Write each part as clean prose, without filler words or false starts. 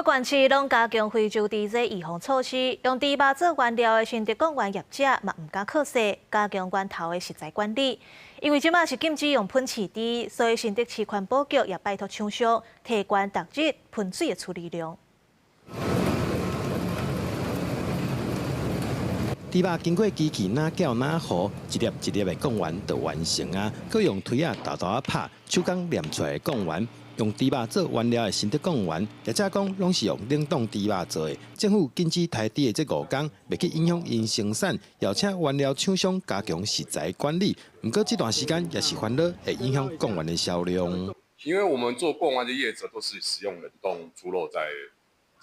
各縣市攏加強非洲豬瘟預防措施，用豬肉做原料的新竹貢丸業者嘛毋敢靠勢，加強源頭的食材管理。因為這馬是禁止用噴飼豬，所以新竹市環保局也拜託廠商提懸逐日噴水的處理量。豬肉經過機器哪攪哪和，一粒一粒的貢丸就完成啊！閣用槌仔沓沓仔拍，手工捏出來的貢丸。用豬肉做原料的新竹貢丸，業者講攏是用冷凍豬肉做的。政府禁止刣豬的這5工，袂去影響𪜶生產，邀請原料廠商加強食材管理。毋過這段時間也是煩惱，會影響貢丸的銷量。因為我們做貢丸的業者都是使用冷凍豬肉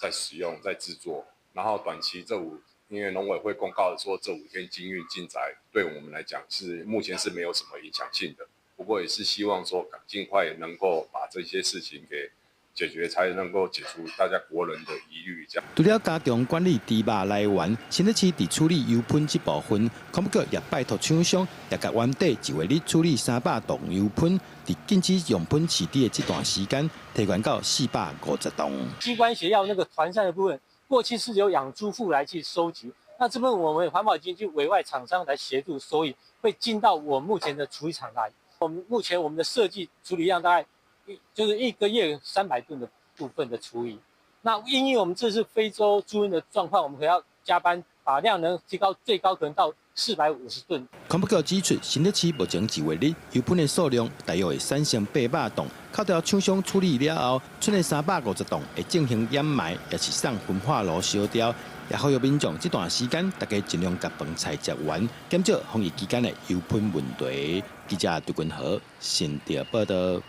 在使用、在製作，然後短期這五，因為農委會公告說這5天禁運禁宰，對我們來講是目前是沒有什麼影響性的。不過也是希望說，盡快能夠把這些事情給解決，才能夠解除大家國人的疑慮。這樣。除了加強管理豬肉來源，新竹市佇處理油噴這部分，環保局也拜託廠商，也共原底一月日處理300噸油噴，佇禁止用噴飼豬的這段時間，提懸到450噸。機關協要那個團膳的部分，過去是由養豬戶來去收集，那這部分我們環保局就委外廠商來協助，所以會進到我目前的處理廠來。我們目前我們的設計處理量大概就是一個月300噸的部分的處理。那因為我們這次非洲豬瘟的狀況，我們可能要加班，把量能提高，最高可能到450噸。環保局指出，新竹市目前一月日油噴的數量大約會產生800噸，扣掉廠商處理了後，賰的350噸會進行掩埋，抑是送焚化爐燒掉。也呼籲民眾這段時間，大家盡量共飯菜食完，減少防疫期間的油噴問題。記者杜君豪新竹報道。